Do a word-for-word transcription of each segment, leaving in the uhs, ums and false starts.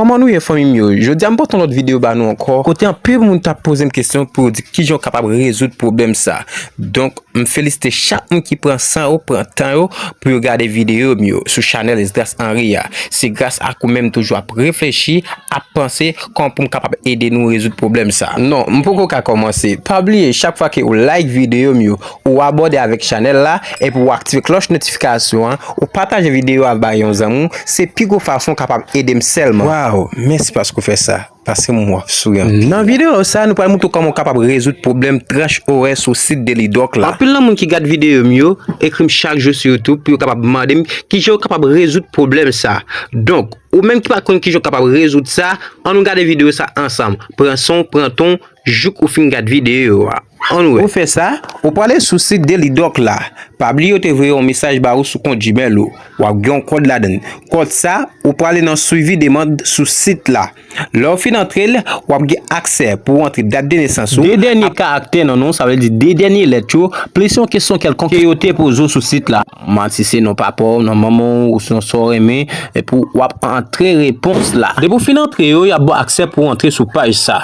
Kòman nou ye, fanmi m yo? Jodi a m pote yon lòt videyo ba nou ankò, kote anpil moun t ap poze m kesyon pou yo di kijan yo kapab rezoud pwoblèm sa. Donk, m felisite chak moun ki pran san yo, pran tan yo pou yo gade videyo m yo sou chanèl Esdras Henry a. Se gras ak ou menm toujou ap reflechi, ap panse kòman pou m kapab ede nou rezoud pwoblèm sa. Non, m poko ka kòmanse. Pa bliye, chak fwa ke ou like videyo m yo, ou abòne avèk chanèl la, epi ou aktive klòch notifikasyon an, ou pataje videyo a bay yon zanmi w, se pi gwo fason w kapab ede m sèlman. Waw, mèsi paske w fè sa. Paske m wè w ap souri anpil. Nan videyo sa, nou pral montre w kòman w kapab rezoud pwoblèm tranch orè sou sit Daily Doc la. Anpil nan moun ki gad videyo m yo, ekri m chak jou sou YouTube pou yo kapab mande m kijan yo kapab rezoud pwoblèm sa. Donk, ou menm ki pa konn kijan w kapab rezoud sa, ann nou gade videyo sa ansanm. Pran san w, pran tan w, jouk ou fin gad videyo a. Ann wè. Pou fè sa, ou prale sou sit Daily Doc la. Pa bliye yo te voye yon mesaj ba ou sou kont Gmail ou. W ap gen yon kòd ladan l. Kòd sa, ou prale nan swivi demann sou sit la. Lè w fin antre l, w ap gen aksè pou w antre dat de nesans ou. De dènye karaktè nan non, sa vle di de dènye lèt yo, plis yon kesyon kèlkonk ke yo te poze w sou sit la. Manti se non papa w, non manman w, ou se yon sa w renmen, epi w ap antre repons la. Depi w fin antre yo, y ap ba w aksè pou w antre sou paj sa.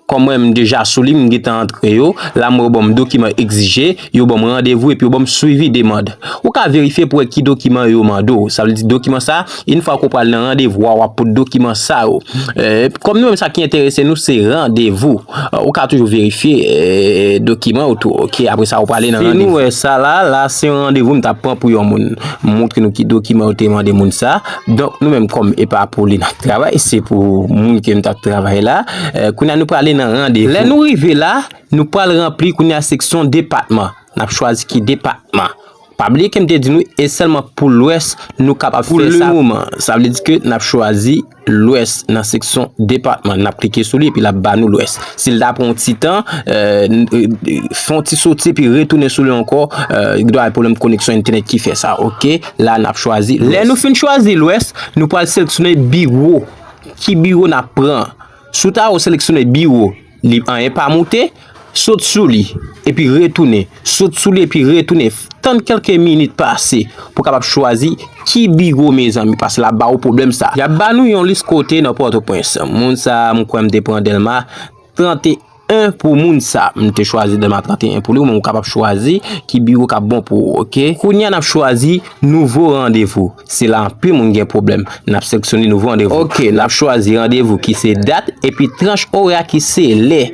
Kòm mwen, m deja sou li, m gentan antre yo. La, m wè yo ban m dokiman egzije, yo ban m randevou epi yo ban m swivi demann. Ou ka verifye pou wè ki dokiman yo mande w. Sa vle di dokiman sa, yon fwa ke w pral nan randevou a, w ap pot dokiman sa yo. Eh, kòm nou menm sa ki enterese nou, se randevou. Eh, ou ka toujou verifye, eh, dokiman ou tou, oke? Apre sa, ou prale nan randevou. Si nou wè sa la, la se yon randevou m t ap pran pou yon moun. M montre nou ki dokiman yo te mande moun sa. Donk, nou menm kòm e pa pou li n ap travay, se pou moun ke m t ap travay la. Eh, kounye a nou prale nan randevou. Lè nou rive la, nou pral ranpli kounye a seksyon depatman. N ap chwazi ki depatman. Pa bliye ke m te di nou, e sèlman pou Lwès, nou kapab fè sa. Pou le moman, sa vle di ke n ap chwazi Lwès nan seksyon depatman. N ap klike sou li epi l ap ba nou Lwès. Si l ta pran yon ti tan, eh, n-, eh, fè yon ti soti epi retounen sou li ankò, eh, gen dwa gen pwoblèm koneksyon entènèt ki fè sa, oke? La, n ap chwazi Lwès. Lè nou fin chwazi Lwès, nou pral seleksyone biwo. Ki biwo n ap pran? Si w ta wè w seleksyone biwo, li anyen pa moute, sot sou li, epi retounen. Sot sou li epi retounen. Tann kèlke minit pase pou w kapab chwazi ki biwo, mezanmi, paske l ap ba ou pwoblèm sa. Y ap ba nou yon lis kote nan Pòtoprens. Moun sa, m kwè m te pran Dèlma trannteyen pou moun sa. M te chwazi Dèlma trannteyen pou li, ou menm ou kapab chwazi ki biwo k ap bon pou ou, oke? Kounye a, n ap chwazi nouvo randevou. Se la anpil moun gen pwoblèm. N ap seleksyone nouvo randevou. Oke, n ap chwazi randevou ki se dat, epi tranch orè a ki se lè.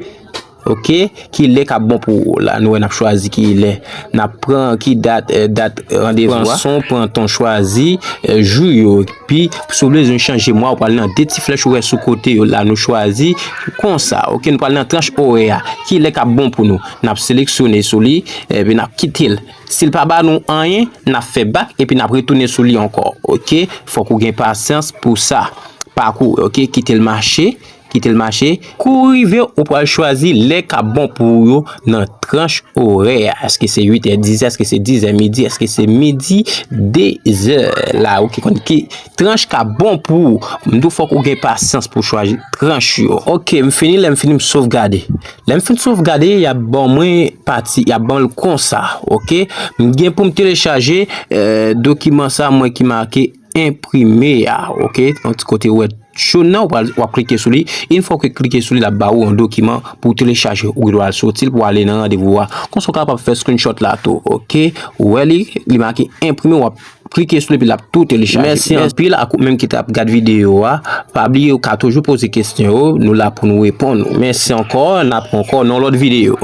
Oke, ki lè k ap bon pou ou la? Nou wè n ap chwazi ki lè. N ap pran ki dat, eh, dat randevou a. Pran san w, pran tan w, chwazi, eh, jou yo. Epi, si w bezwen chanje mwa, ou pral nan de ti flèch ou wè sou kote yo la, nou chwazi konsa. Oke, nou pral nan tranch orè a. Ki lè k ap bon pou nou? N ap seleksyone sou li, epi n ap kite l. Si l pa ba nou anyen, n ap fè bak epi n ap retounen sou li ankò. Oke? Fòk ou gen pasyans pou sa. Pa kouri, oke? Kite l mache, kite l mache. Kou rive, ou pral chwazi lè k ap bon pou ou yo nan tranch orè a. Èske se uit è, diz è, èske se diz è midi, èske se midi, de zè la, oke? Konn ki tranch k ap bon pou ou. M di w fòk ou gen pasyans pou chwazi tranch yo. Oke, m fini, lè m fini, m sovgade. Lè m fin sovgade, y ap ban mwen pati, y ap ban l konsa, oke? M gen pou m telechaje, eh, dokiman sa, mwen ki make enprime a, oke? Yon ti kote ou wè jòn nan, w pral, w ap klike sou li. Yon fwa w klike sou li, l ap ba ou yon dokiman pou w telechaje. Ou gen dwa al soti l pou w ale nan randevou a. Konsa w kapab fè screenshot la tou, oke? Ou wè li, li make enprime, w ap klike sou li, epi l ap tou telechaje. Mèsi anpil ak ou menm ki t ap gad videyo a. Pa bliye, ou ka toujou poze kesyon yo, nou la pou nou reponn ou. Mèsi ankò, n ap ankò nan lòt videyo.